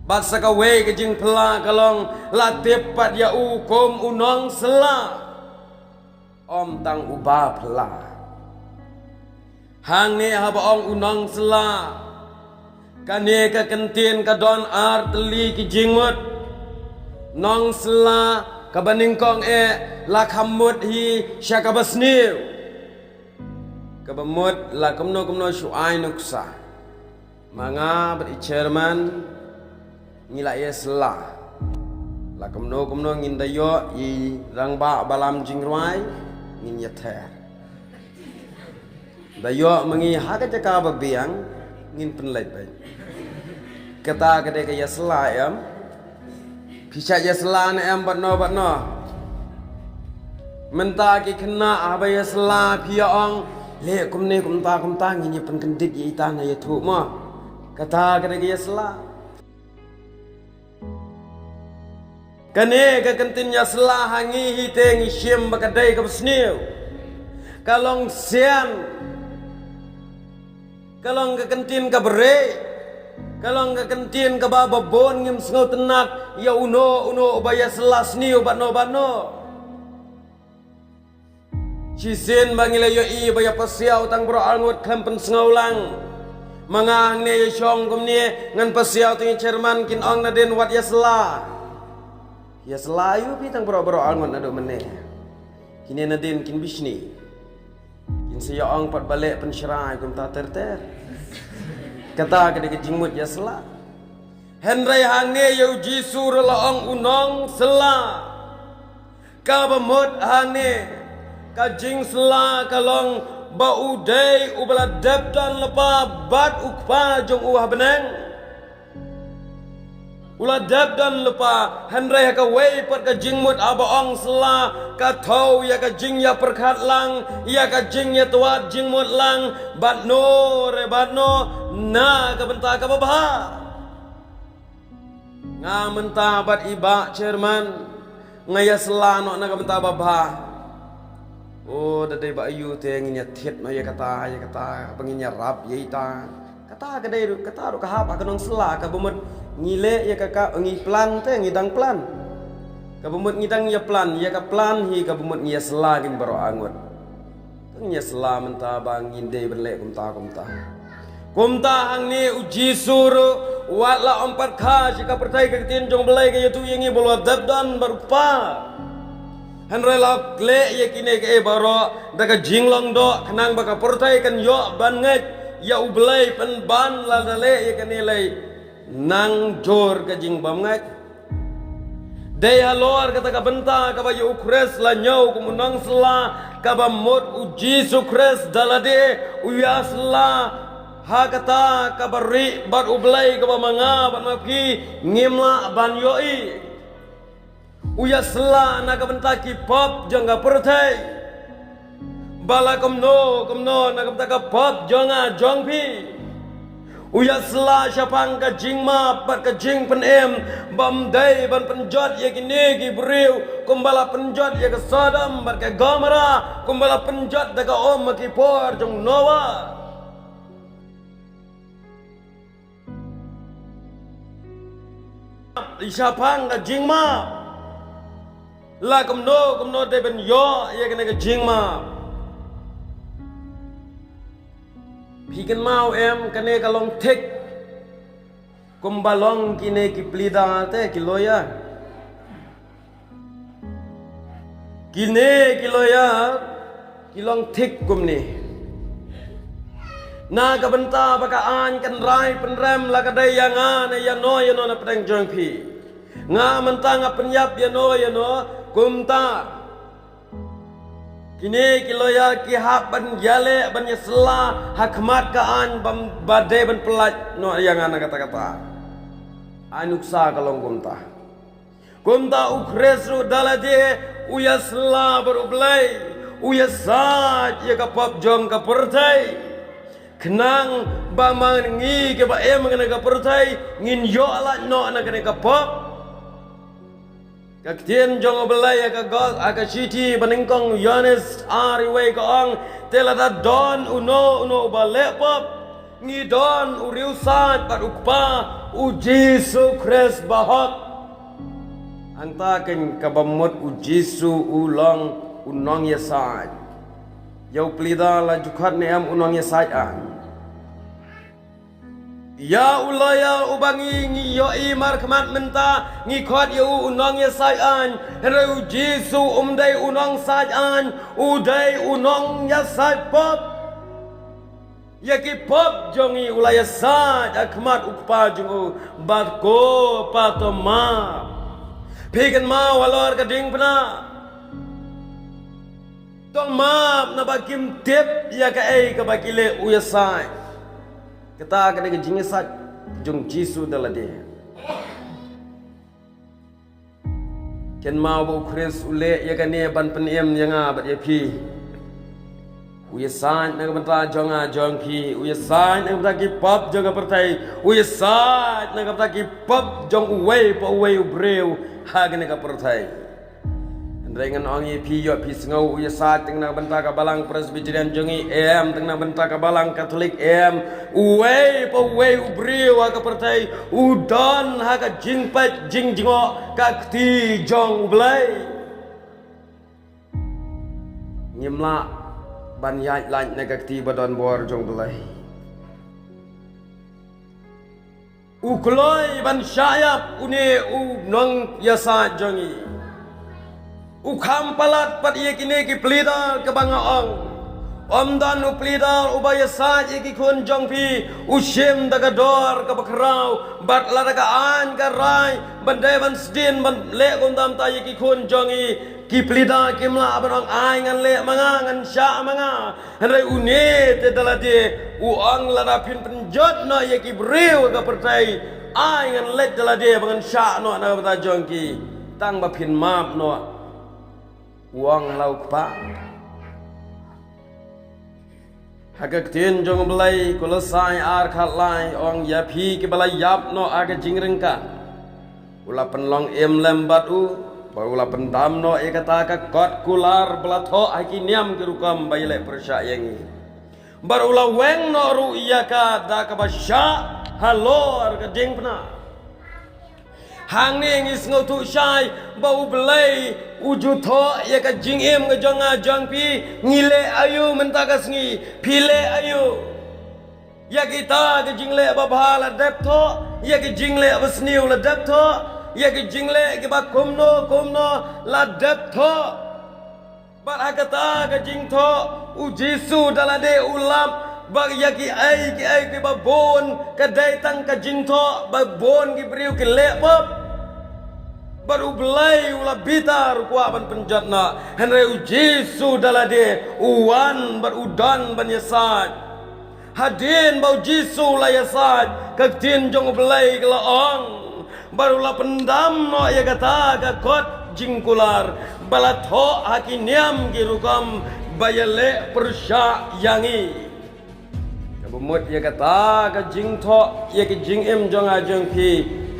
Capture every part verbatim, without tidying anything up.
Bad sa kawei ka jingphylla ka long, la tip pat ïa u kum u nongsylla, ym tang uba phylla. Hangne haba ong u nongsylla, kane ka kyntien ka don ar tylli ki jingmut. Nongsylla kaba nyngkong eh, la kham mut hi sha kaba sniew. Kaba mut la kumno kumno shu ai nuksa. Ma nga bad i chairman ngi la ïasylla. La kumno kumno ngin da ïoh i rangbah balam jingrwai, ngin ïather. Da ïoh ma ngi ha ka jaka ba biang, ngin pynleit beit. Kata ka dei ka ïasylla, em. Phi shah ïasylla ne em bad no bad no? Mynta ki khynnah haba ïasylla phi ïa ong, leh kumne kumta kumta, ngin ïa pynkyndit ïa ita, na ïathuh mo. Kata ka dei ka ïasylla. Kane ka kyntien ïasylla ha ngi hi te ngi shim ba ka dei kaba sniew. Ka long sian. Ka long ka kyntien kaba rieh. Ka long ka kyntien kaba, ba bun ngim sngewtynnat ïa uno uno uba ïasylla sniew bad no bad no. Shisien ba ngi la ïohi ba ïa pasiaw tang baroh arngut khlem pynsngew lang. Ma nga hangne ïa shong kumne, ngan pasiaw tang ïa chairman, kin ong nadien wat ïasylla. Ïasylla aïu phi tang baroh baroh arngut naduh mynne? Kine nadien kin bishni. Kin sa ïa ong pat ba leh pynshrai kumta ter ter. Kata ka dei ka jingmut ïasylla. Hynrei hangne ïa u Jisu ruh la ong u nongsylla. Kaba mut hangne, ka jingsylla ka long ba u dei uba la dep don lypa bad u Kpa jong u ha bneng. U la dep don lypa, hynrei ha kawei pat ka jingmut haba ong sylla, ka thew ïa ka jingïapyrkhat lang, ïa ka jingïatwad jingmut lang, bad no re bad no, na ka bynta kaba bha. Nga mynta bad i bah chairman, nga ïasylla noh na ka bynta ba bha. O, da dei ba aïu te ngin ïa thied noh ïa kata, ïa kata, ba ngin ïarap ïa ita. Kata ka dei ruh, kata ruh ka hap ha ka nongsylla, kaba mut ngi leh ïa ka, ka, ngi plan te, ngi dang plan. Kaba mut ngi dang ïa plan, ïa ka plan hi kaba mut ngi ïasylla kin baroh arngut. Te ngi ïasylla mynta ba ngin dei ban leh kumta kumta. Kumta hangne u Jisu ruh, wat la ym pat kha sha ka pyrthei, ka ktien jong U Blei ka ïathuh ïa ngi ba u la dep don bad u Kpa. Hynrei la leh ïa kine kiei baroh da ka jinglong doh, khnang ba ka pyrthei kan ïoh ban ngeit ïa U Blei, pynban lada leh ïa kane lei nang jur ka jingbymngeit. Dei halor kata ka bynta kaba ïa u Khrist la ñiew kum u nongsylla, kaba mut u Jisu Khrist da lade u ïasylla ha kata kaba rieh bad U Blei, kaba ma nga bad ma phi ngim lah ban ïohi. U ïasylla na ka bynta ki pop jong ka pyrthei. Ba la kumno kumno na ka bynta ka pop jong nga jong phi. U ïasylla shaphang ka jingmap bad ka jingpynim, ba ym dei ban pynjot ïa kine ki briew kumba la pynjot ïa ka Sodom bad ka Gomorrah, kumba la pynjot da ka um ha ki por jong u Noah. Shaphang ka jingmap. La kumno kumno dei ban ïoh ïa kane ka jingmap. Phi kynmaw em, kane ka long thik kumba long kine ki pleader te, ki lawyer. Kine ki lawyer ki long thik kumne. Na ka bynta ba ka aiñ kan rai pynrem, la ka dei ïa nga ne ïa no ïa no na pdeng jong phi. Nga mynta nga pynïap ïa no ïa no, kumta kine ki lawyer ki hap ban ïaleh ban ïasylla ha khmat ka aiñ, ba, ba dei ban pyllait noh ïa nga na kata kata. Ai nuksa ka long kumta. Kumta u Khrist ruh da lade u ïasylla bad U Blei, u ïasaid ïa ka pop jong ka pyrthei. Khnang ba ma ngi kiba im ha kane ka pyrthei ngin ïoh lait noh na kane ka pop. Ka ktien jong U Blei ha ka go-, ha ka shithi banyngkong Ïoannis ar wei ka ong, te lada don uno uno uba leh pop, ngi don u riewsaid bad u Kpa U Jisu Khrist bahok. Hangta keiñ kaba mut u Jisu u long u nongïasaid. Ïa u pleader la ju khot ne em u nongïasaid aiñ? Ïa u lawyer uba ngi, ngi ïohi markhmat mynta ngi khot ïa u u nongïasaid aiñ. Hynrei u Jisu um dei u nongsaid aiñ, u dei u nongïasaid pop. Ïa ki pop jong ngi u la ïasaid ha khmat u Kpa jong u bad ko Pa to map. Phi kynmaw halor ka diengphna? To map naba kim tip ïa kaei kaba ki leh u ïasaid. Kata ka dei ka jingïasaid jong Jisu da lade. Kynmaw ba u Khrist u leh ïa kane ban pynim ïa nga bad ïa phi. U ïasaid na ka bynta jong nga jong phi, u ïasaid na ka bynta ki pop jong ka pyrthei, u ïasaid na ka bynta ki pop jong uwei pa uwei u briew ha kane ka pyrthei. Hynrei ngan ong ïa phi, ïoh phi sngew u ïasaid tang na ka bynta ka balang Presbyterian jong ngi em, tang na ka bynta ka balang Katholik em, uwei pa uwei u briew ha ka pyrthei u don ha ka jingpeit jingjngoh ka kti jong U Blei. Ngim lah ban ïaid lait na ka kti ba don bor jong U Blei. U kloi ban shah ïap une u nongïasaid jong ngi. U kham palat pat ïa kine ki pleader kaba nga ong. Ym don u pleader uba ïasaid ïa ki khun jong phi u shim da ka dor kaba khraw bad lada ka aiñ ka rai ban dei ban sdien ban leh kumta ïa ki khun jong ngi. Ki pleader kim lah ban ong ai ngan leh ma nga, ngan shah ma nga. Hynrei une te da lade u ong lada phin pynjot noh ïa ki briew ka pyrthei, ai ngan leit da lade ba ngan shah noh na ka bynta jong ki tang ba phin map noh. U ong la u Kpa. Ha ka ktien jong U Blei, Kolosai ar khatlai, ong ïa phi kiba la ïap noh ha ka jingryngkat. U la pynlong im lem bad u, bad u la pyndam noh ïa kata ka kot kular ba la thoh ha ki niam ki rukom ba ïaleh pyrshah ïa ngi. Bad u la weng noh ruh ïa ka da kaba shah halor ka diengphna. Hangne ngi sngewthuh shai ba U Blei u ju thoh ïa ka jingim ka jong nga jong phi, ngi leh aïu mynta ka sngi, phi leh aïu. Ïa kita ka jingleh babha la dep thoh, ïa ka jingleh basniew la dep thoh, ïa ka jingleh kiba kumno kumno la dep thoh. Bad ha kata ka jingthoh, U Jisu da lade u lap ba ïa kiei kiei kiba bun ka dei tang ka jingthoh ba bun ki briew ki leh pop. Bad U Blei u la bitar u kwah ban pynjot noh, hynrei U Jisu da lade u wan bad u don ban ïasaid. Hadien ba U Jisu u la ïasaid, ka ktien jong U Blei ka la ong, bad u la pyndam noh ïa kata ka kot jingkular ba la thoh ha ki niam ki rukom ba ïaleh pyrshah ïa ngi. Kaba mut ïa kata ka jingthoh ïa ka jingim jong nga jong phi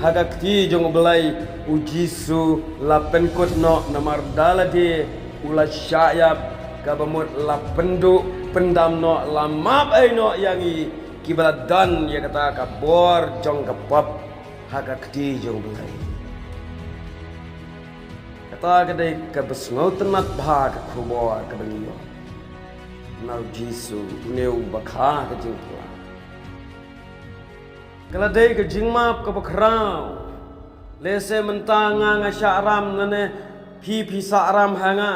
ha ka kti jong U Blei, U Jisu la pynkut noh namar da lade u la shah ïap, kaba mut la pynduh pyndam noh, la map ei noh ïa ngi kiba la don ïa kata ka bor jong ka pop ha ka kti jong U Blei. Kata ka dei kaba sngewtynnat bha ka khubor kaba ngi ïoh na U Jisu, une uba kha ka jingphylla. Ka la dei ka jingmap kaba khraw. Lehse mynta nga nga shah ram, lane phi phi shah ram ha nga.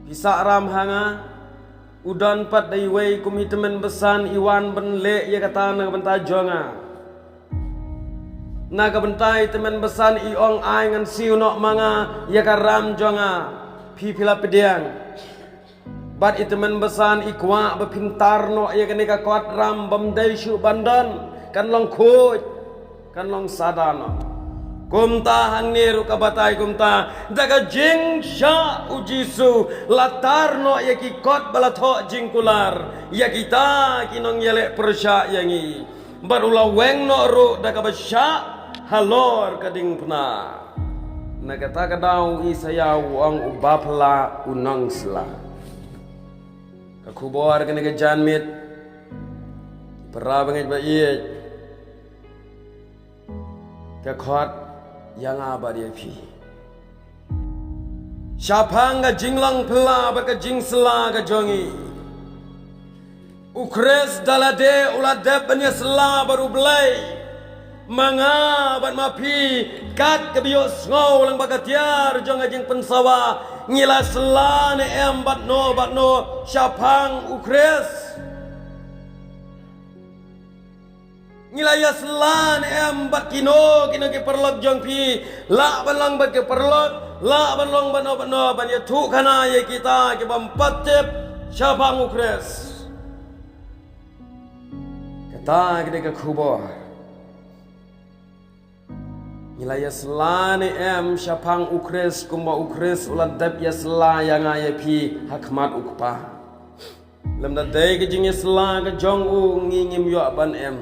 Phi shah ram ha nga. U don pat da iwei kum i tymmen basan i wan ban leh ïa kata na ka bynta jong nga. Na ka bynta i tymmen basan i ong ai ngan siew noh ma nga ïa ka ram jong nga. Phi phi la pdiang. Bad i tymmen basan i kwah ba phin tar noh ïa kane ka kot ram bym dei shuh ban don, kan long khuid, kan long sada noh. Kumta hangne ruh ka batai kumta, da ka jingshah U Jisu la tar noh ïa ki kot ba la thoh jingkular ïa kita ki nongïaleh pyrshah ïa ngi. Bad u la weng noh ruh da kaba shah halor ka diengphna. Na kata ka daw u Isaïah u ong uba phylla u nongsylla. Ka khubor kane ka janmiet, para bangeit ba ïeit, Ka khot ïa nga bad ïa phi shaphang ka jinglong phylla bad ka jingsylla ka jong ngi. U Khrist da lade u la dep ban ïasylla bad U Blei. Ma nga bad ma phi, kat kaba ïohsngew lang bad ka tiar jong ka jingpynsawa, ngi la sylla ne em bad no bad no shaphang U Khrist? Ngi la ïasylla ne em bad kino kino ki paralok jong phi? Lah ban long bad ki paralok, lah ban long bad no bad no, ban ïathuh khana ïa kita ki bym pat tip shaphang U Khrist. Kata ka dei ka khubor. Ngi la ïasylla ne em shaphang U Khrist kumba U Khrist u la dep ïasylla ïa nga ïa phi ha khmat U Kpa? Lymda dei ka jingïasylla ka jong u ngi ngim ïoh ban em,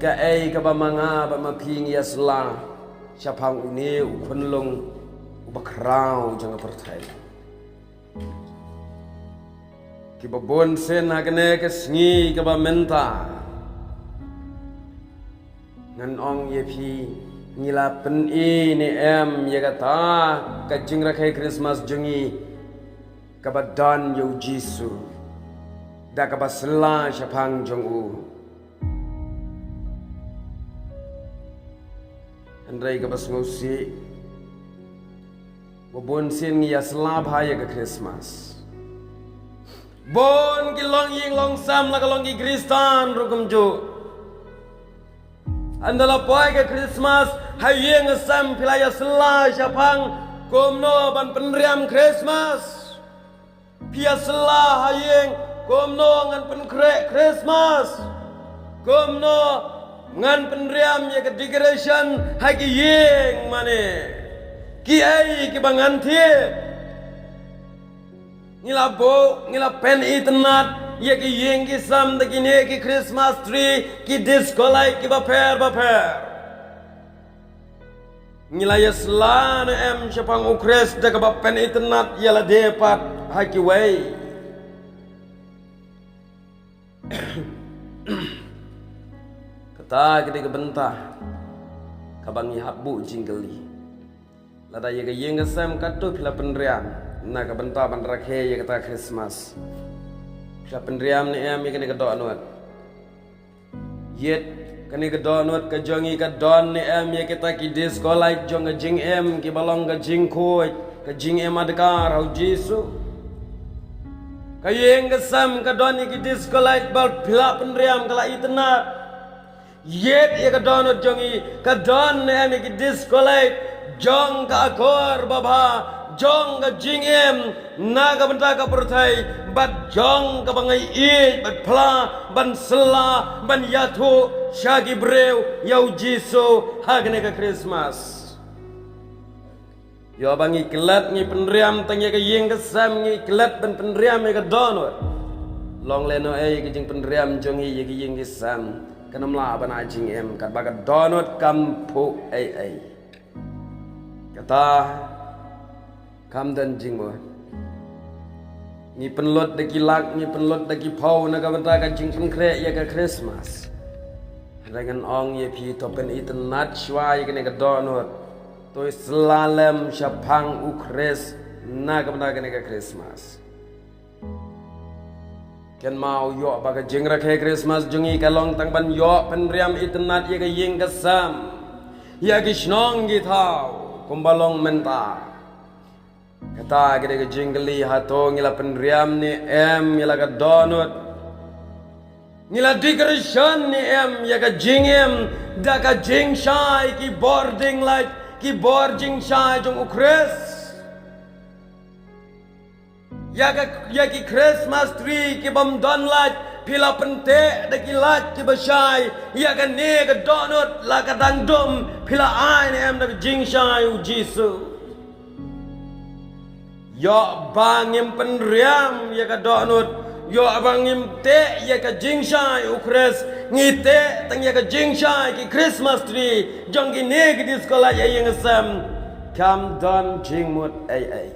kaei kaba ma nga bad ma phi ngi ïasylla shaphang une u khunlung uba khraw jong ka pyrthei? Kiba bun sien ha kane ka sngi kaba mynta, ngan ong ïa phi, ngi la pyni ne em ïa kata ka jingrakhe Christmas jong ngi kaba don ïa U Jisu da kaba sylla shaphang jong u? Hynrei kaba sngewsih, ba bun sien ngi ïasylla bha ïa ka Christmas. Bun ki longïing longsem la ka long ki Khristan ruh kumjuh. Ynda la poi ka Christmas, ha ïing ha sem phi la ïasylla shaphang kumno ban pynriam Christmas? Phi ïasylla ha ïing kumno ngan pynkhreh Christmas, kumno ngan pynriam ïa ka decoration ha ki ïing mane kiei kiba ngan thied? Ngi la buh, ngi la pynitynnad ïa ki ïing ki sem da kine ki Christmas tree, ki disco light kiba pher bapher. Ngi la ïasylla ne em shaphang U Khrist da kaba pynitynnad ïa lade pat ha kiwei? Kata ka dei ka bynta kaba ngi hap buh jingkylli. Lada ïa ka ïing ka sem katto phi la pynriam na ka bynta ban rakhe ïa kata Christmas, phi la pynriam ne em ïa kane ka dohnud? Ïeit, kane ka dohnud ka jong ngi ka don ne em ïa kita ki disco light jong ka jingim kiba long ka jingkhuid, ka jingim adkar ha U Jisu? Ka ïing ka sem ka don ïa ki disco light ba phi la pynriam ka la itynnad? Ïeit, ïa ka dohnud jong ngi ka don ne em ïa ki disco light jong ka akor babha, jong ka jingim na ka bynta ka pyrthei, bad jong kaba ngi ïeit bad phla ban sylla ban ïathuh sha ki briew ïa U Jisu ha kane ka Christmas? Ïoh ba ngi klet ngi pynriam tang ïa ka ïing ka sem, ngi klet ban pynriam ïa ka dohnud. Long lehnohei ka jingpynriam jong ngi ïa ka ïing ka sem kan ym lah ban ai jingim katba ka dohnud kam phuh ei ei. Kata kam don jingmut. Ngi pynlut da ki lak, ngi pynlut da ki phew na ka bynta ka jingpynkhreh ïa ka Christmas. Hynrei ngan ong ïa phi, to pynitynnad shuwa ïa kane ka dohnud. To ïasylla lem shaphang U Khrist na ka bynta kane ka Christmas. Kynmaw, ïoh ba ka jingrakhe Christmas jong ngi ka long tang ban ïoh pynriam itynnad ïa ka ïing ka sem, ïa ki shnong ki thaw kumba long mynta. Kata ka dei ka jingkylli, hato ngi la pynriam ne em ïa la ka dohnud? Ngi la decoration ne em ïa ka jingim da ka jingshai ki bording light, ki bor jingshai jong U Khrist? Ïa ka, ïa ki Christmas tree ki bym don light phi la pynteh da ki light kiba shai. Ïa kane ka dohnud la ka dang dum phi la ai ne em da ka jingshai U Jisu? Ïoh ba ngim pynriam ïa ka dohnud, ïoh ba ngim teh ïa ka jingshai U Khrist, ngi teh tang ïa ka jingshai ki Christmas tree jong kine ki disco light ïa ïing sem, kam don jingmut ei ei.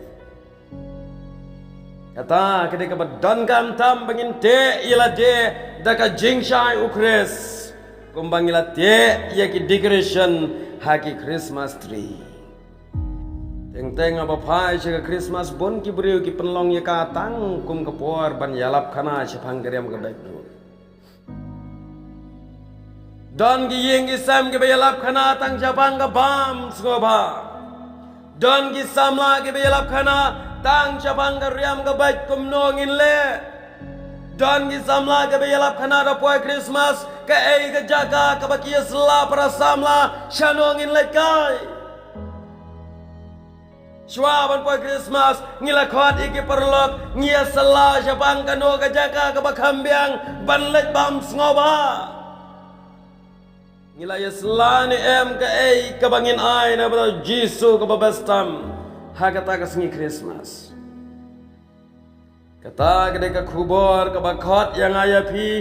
Kata ka dei kaba donkam tam ba ngin teh ïa lade da ka jingshai U Khrist. Kumba ngi la teh ïa ki decoration ha ki Christmas tree. Teng teng haba phai sha ka Christmas, bun ki briew ki pynlong ïa ka tang kum ka por ban ïalap khana shaphang ka riam ka beit. Don ki ïing ki sem kiba ïalap khana tang shaphang ka bam sngewbha. Don ki samla kiba ïalap khana tang shaphang ka riam ka beit kumno ngin leh. Don ki samla kiba ïalap khana da poi Christmas, kaei ka jaka kaba ki ïasylla para samla, shano ngin leit kai. Shuwa ban poi Christmas, ngi la khot ïa ki paralok, ngi ïasylla shaphang kano ka jaka kaba kham biang ban leit bam sngewbha. Ngi la ïasylla ne em kaei kaba ngin ai na bynta u Jisu kaba best tam ha kata ka sngi Christmas. Kata ka dei ka khubor kaba khot ïa nga ïa phi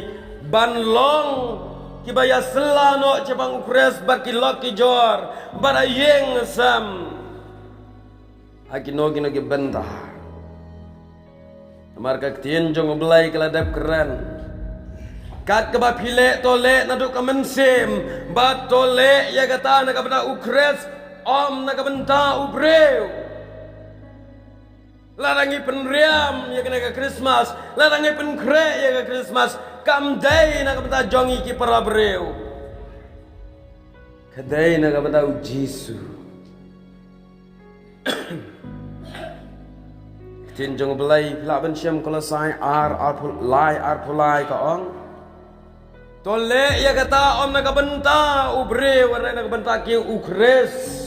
ban long kiba ïasylla noh shaphang u Khrist bad ki lok ki jor bad ha ïing ha sem. Ha kino kino ki bynta. Namar ka ktien jong U Blei ka la dep kren. Kat kaba phi leh, to leh naduh ka mynsiem, bad to leh ïa kata na ka bynta u Khrist, ym na ka bynta u briew. Lada ngi pynriam ïa kane ka Christmas, lada ngi pynkhreh ïa ka Christmas, kam dei na ka bynta jong ngi ki para briew. Ka dei na ka bynta u Jisu. Ktien jong U Blei, lah ban shem Kolosai ar, arphew lai, arphew lai ka ong. To leh ïa kata ym na ka bynta u briew, hynrei na ka bynta ki u Khrist.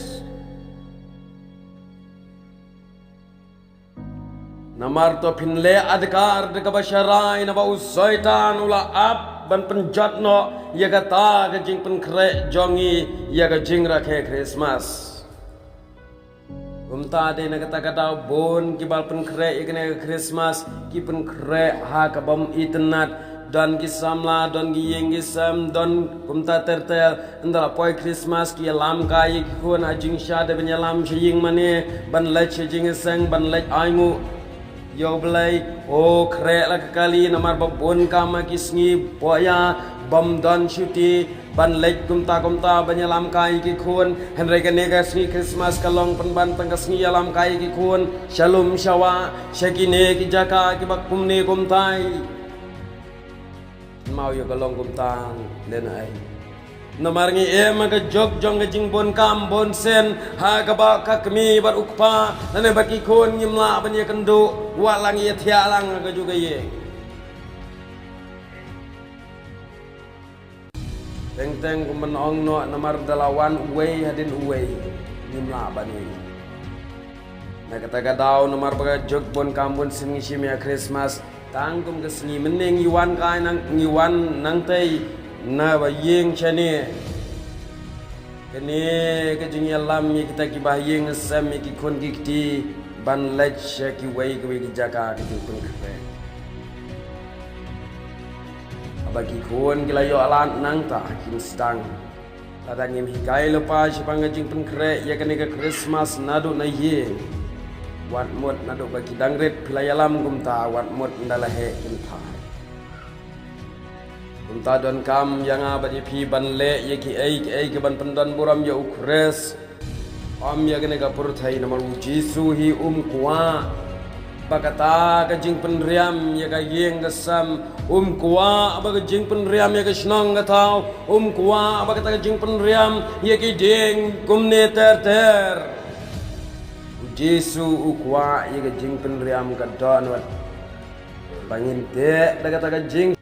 Namar to phin leh adkar da kaba sharai, naba u Soitan u la ap ban pynjot noh ïa kata ka jingpynkhreh jong ngi ïa ka jingrakhe Christmas. Kumta dei na kata ka daw bun kiba pynkhreh ïa kane ka Christmas, ki pynkhreh ha ka bym itynnad, don ki samla, don ki ïing ki sem, don kumta ter ter. Ynda la poi Christmas ki ïalam kai ïa ki khun ha jingshisha, dei ban ïalam sha ïing mane, ban leit sha jingïaseng, ban leit ainguh ïa U Blei. O khreh la ka kali, namar ba bun kam ha ki sngi pohïa bym don shuti ban leit kumta kumta ban ïalam kai ïa ki khun. Hynrei kane ka sngi Christmas ka long pynban tang ka sngi ïalam kai ïa ki khun sha lum sha wah, sha kine ki jaka kiba kumne kumtai. Mawïa ka long kumta lehnohei. Namar ngi im ha ka juk jong ka jingbun kam bun sien, ha kaba ka kmie bad u kpa lane bad ki khun ngim lah ban ïakynduh, wat la ngi ïathiah lang ha kajuh ka ïing. Teng teng kum ban ong noh, namar da la wan uwei hadien uwei, ngim lah ban ïohi. Na kata ka daw, namar ba ka juk bun kam bun sien ngi shim ïa Christmas, tang kum ka sngi mynne ngi wan kai nang, ngi wan nangtei na ba ïing shane. Kane ka jingïalam ïa kita kiba ha ïing ha sem, ïa ki khun ki kti ban leit sha kiwei kiwei ki jaka ka jingpynkhreh. Haba ki khun ki la ïoh lad nangta kin sdang. Lada ngim hikai lypa shaphang ka jingpynkhreh ïa kane ka Christmas naduh na ïing, wat mut naduh ba ki dang rit phi la ïalam kumta, wat mut ynda la heh kin phai. Kumta donkam ïa nga bad ïa phi ban leh ïa kiei kiei ki ban pyndon burom ïa u Khrist. Ym ïa kane ka pyrthei, namar u Jisu hi um kwah ba kata ka jingpynriam ïa ka ïing ka sem, um kwah ba ka jingpynriam ïa ka shnong ka thaw, um kwah ba kata ka jingpynriam ïa ki dieng kumne ter ter. U Jisu u kwah ïa ka jingpynriam ka dohnud ba ngin teh da kata ka jing